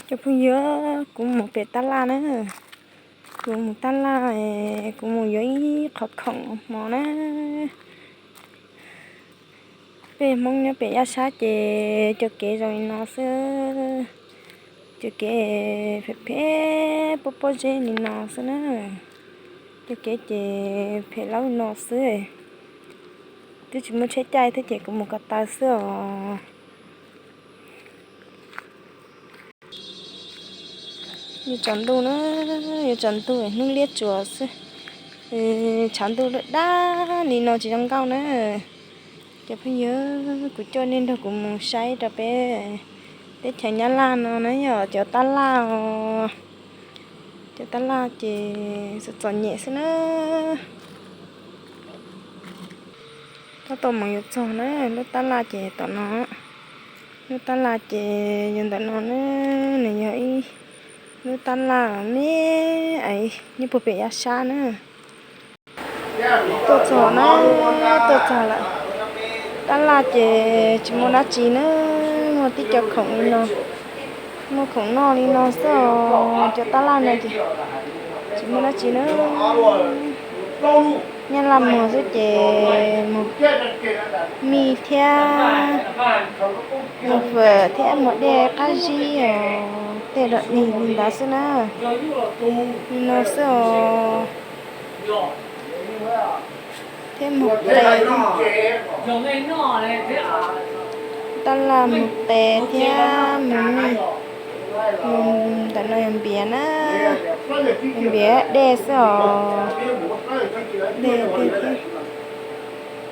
Cov phooj ywg, kuv mus pem tab laj na, kuv mus tab laj, kuv mus yuav ib qho khoom hmo na. Peb Hmoob nyob pem Yaj Sab ces cov kev zoo li no xwb, cov kev phem phem pob pob zeb li no xwb na, cov kev ces phem laub li no xwb, twb tsis muaj tsheb caij thiab ces kuv mus ko taw xwb os. Yuav tsaus ntuj na, yuav tsaus ntuj hnub liab tsuas xwb, tshav ntuj daj li no tsis zoo nkauj na. Cov phooj ywg, kuv coj nej nrog kuv mus saib rau peb teb chaws Nyab Laj no na yog cov tab laj os. Cov tab laj ces txom txom nyem xwb na. Tab tom mus yuav txog na, lub tab laj ces tom no, lub tab laj ces yog ntawm no na, nws yog ib lub tab laj me, nyob puag pem Yaj Sab na. Tuaj txog na, tuaj txog lawm. Tab laj ces tsis muaj dab tsi na, muaj tib co khoom li no, muaj khoom noj li no xwb os. Cov tab laj no ces tsis muaj dab tsi na, nyab laj muag xwb ces muag mij thiab muag fawm thiab muag dej qab zib os, tej dog dig li ntawd xwb na, li no xwb os. Thiab muag qe, tab laj muag qe thiab muag mij, muag ntawm no yog npias na, npias dej xwb os, dej tej thiab.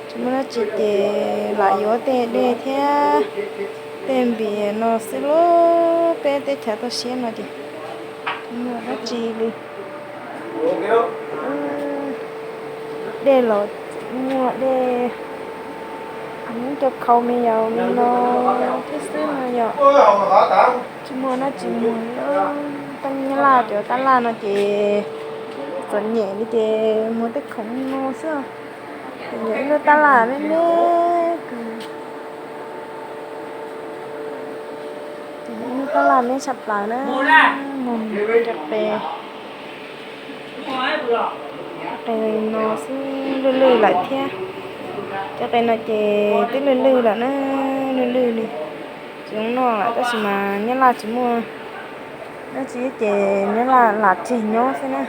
Tsis muaj dab tsi ces lam yuav tej dej thiab tej npias no xwb lauj, peb teb chaws toj siab no ces tsis muaj dab tsi li. Dej los muaj dej, muab cov khau me yaus li no thiab xwb no yom. Tsis muaj dab tsi muag li. Tej nyab laj cov tab laj no ces txom nyem li ces muag tej khoom no xwb. Ces yog ib lub tab laj me me, ib lub tab laj me tshaj plaws na, muag cov qe, qe no xwb lwj lwj lawm thiab. Cov qe no ces twb lwj lwj lawm na, lwj lwj li, tsis zoo noj lawm tab sis mas nyab laj tsis muaj dab tsi ces nyab laj lam tseg nyob xwb na.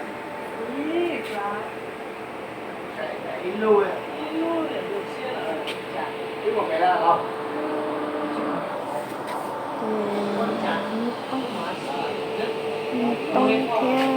Toob thiab